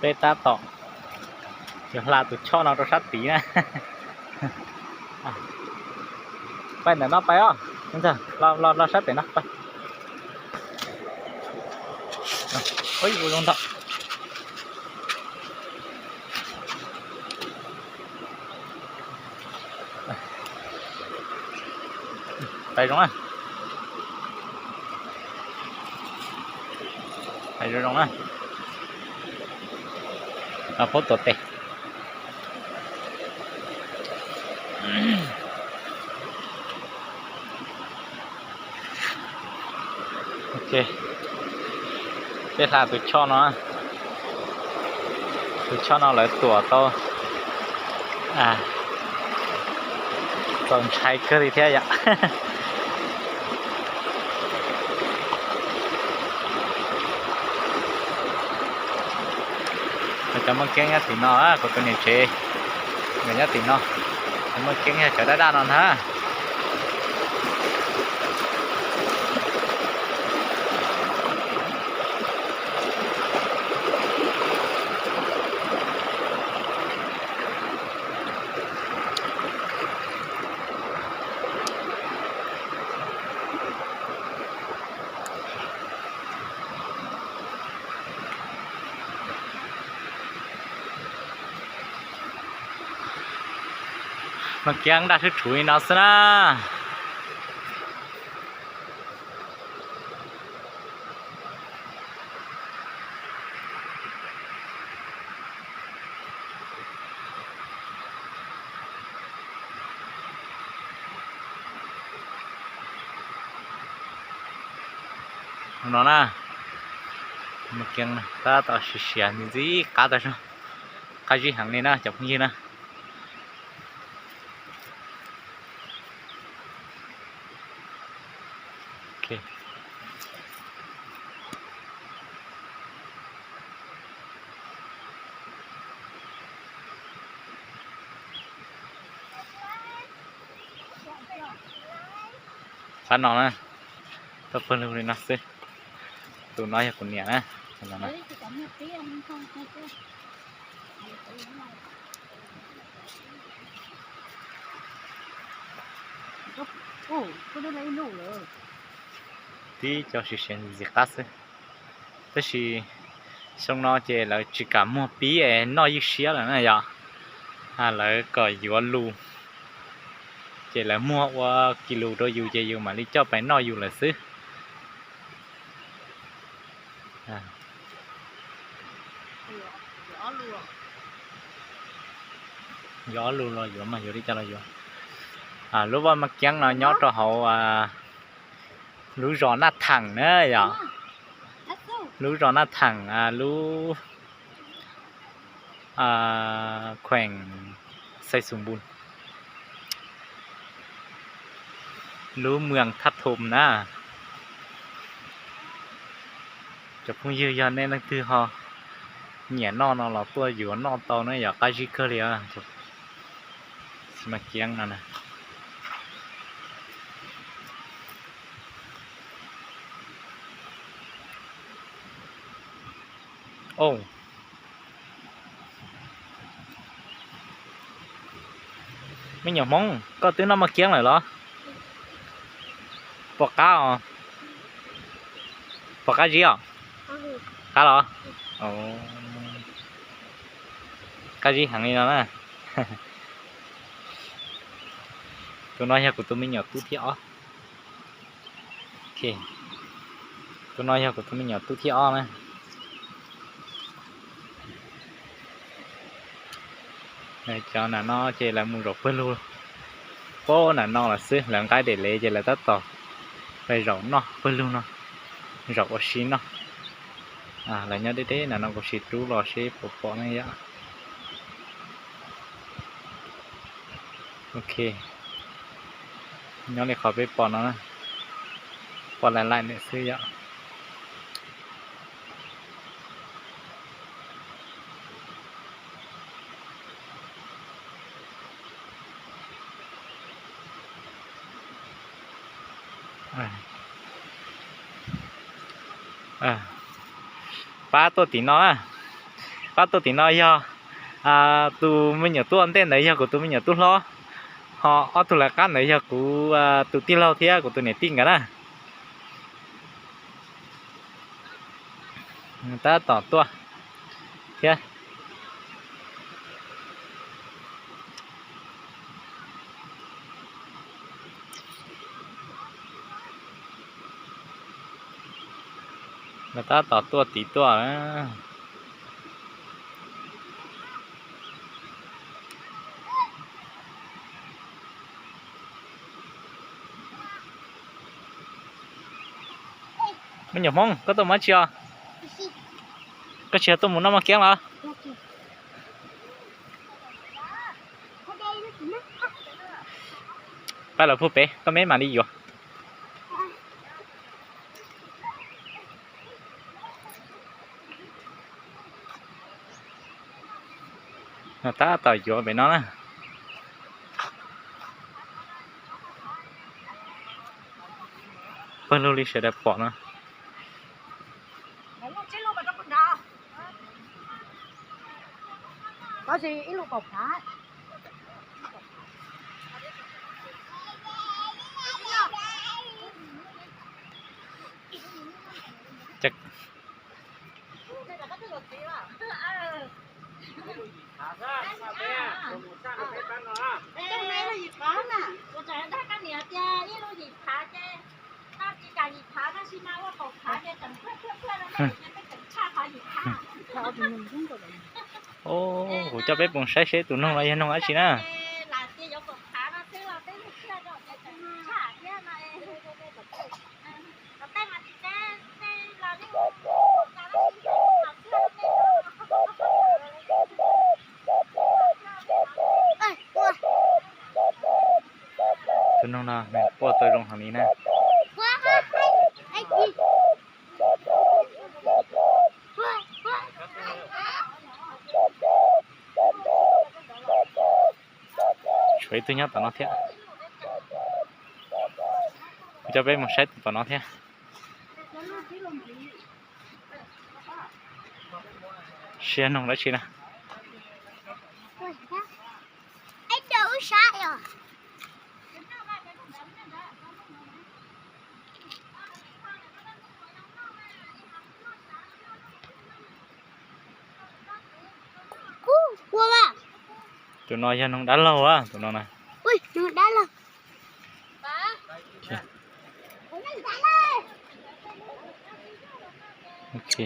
Peb tab tom yuav hla tus choj no rau sab tid na. Pais ntawm no pais os, los sab pem no pais. Ua zoo ntau. Pais zoo na. Pais zoo zoo na. Phaub tuam tes. Ok, peb hla tus choj no, tus choj no lawv tuam tau txaus ntshai kawg li thiab yom. Cov Maj Keeb nyob tim no, kuv tus niam tsev nkawd nyob tim no. Cov Maj Keeb yog cov daj daj no na. Maj Keeb daj sub rhuv li no xwb na. No na, Maj Keeb tab tom siav siav ntxim qab tag zog, qab zib heev li na cov phooj ywg na. Qab no na, tau pawg lug li no xwb. Tus no yog kuv niam na. Tib co siav siav ntxim qab xwb. Tab sis xyoo no ces lawv tsis kam muag pib es noj ywj siab lawm na yom. Lawv kom yuav lus, ces lawv muag ua kis lus rau yus ces yus mam li coj pais noj yus lawm xwb. Yuav ob lus los yuav mas yuav li cas los yuav. Lub vaj Maj Keeb no nyob rau hauv lub zos Naj Theem na yom. Lub zos Naj Theem, lub kheem Xais Xus Npus, lub mws Thaj Thom na. Cov phooj ywg yog nej leej twg ho nyiam noj no los tuaj yuav noj tau na yom, qab zib kawg li. Maj Keeb no na. Me nyuam Hmoob, koj twb noj Maj Keeb lawm los? Pom qab os? Pom qab zib os? Qab los? Qab zib heev li no na. Tus no yog kuv tus me nyuam tub thib ob. Tus no yog kuv tus me nyuam tub thib ob na. Cov nam no ces lawv mus zaum pawg lug, pab nam no los xwb, lawv nqaij dej lev ces lawv tab tom pais zaum noj pawg lug no, zaum ua si noj. Lawv nyob deb deb nam no, kuv sim rub los seb puas pom ne yom. Ok, nyob li qhov peb pom no, pom laim laim ntawm xwb yom. Pab tuaj tim no, Qab tuaj tim no yog tus me nyuam tub ua ntej ntawd yog kuv tus me nyuam tub hlob, ho ob tug lawv qab ntawd yog kuv tus tij laug thiab kuv tus niam tij nkawd na. Tab tom tuaj thiab. Lawv tab tom tuaj tim tuaj. Me nyuam Hmoob, koj tuaj mus dab tsi os? Koj tsis yog tuaj mus noj maj kiab los? Pab lawv pub pem, koj meb mam li yuav. Tab tom yuav pem no na. Pawg lug li sawv daws pom no. Kuv coj peb mus saib seb tus noog no yog noog dab tsi na. Tus noog no nws quaj tau zoo heev li na. Tshuav ib tug nyob tom no thiab. Kuv coj peb mus saib tus tom no thiab. Sia noog dab tsi na. Tus no yog noog dab laug a, tus no na. Ok.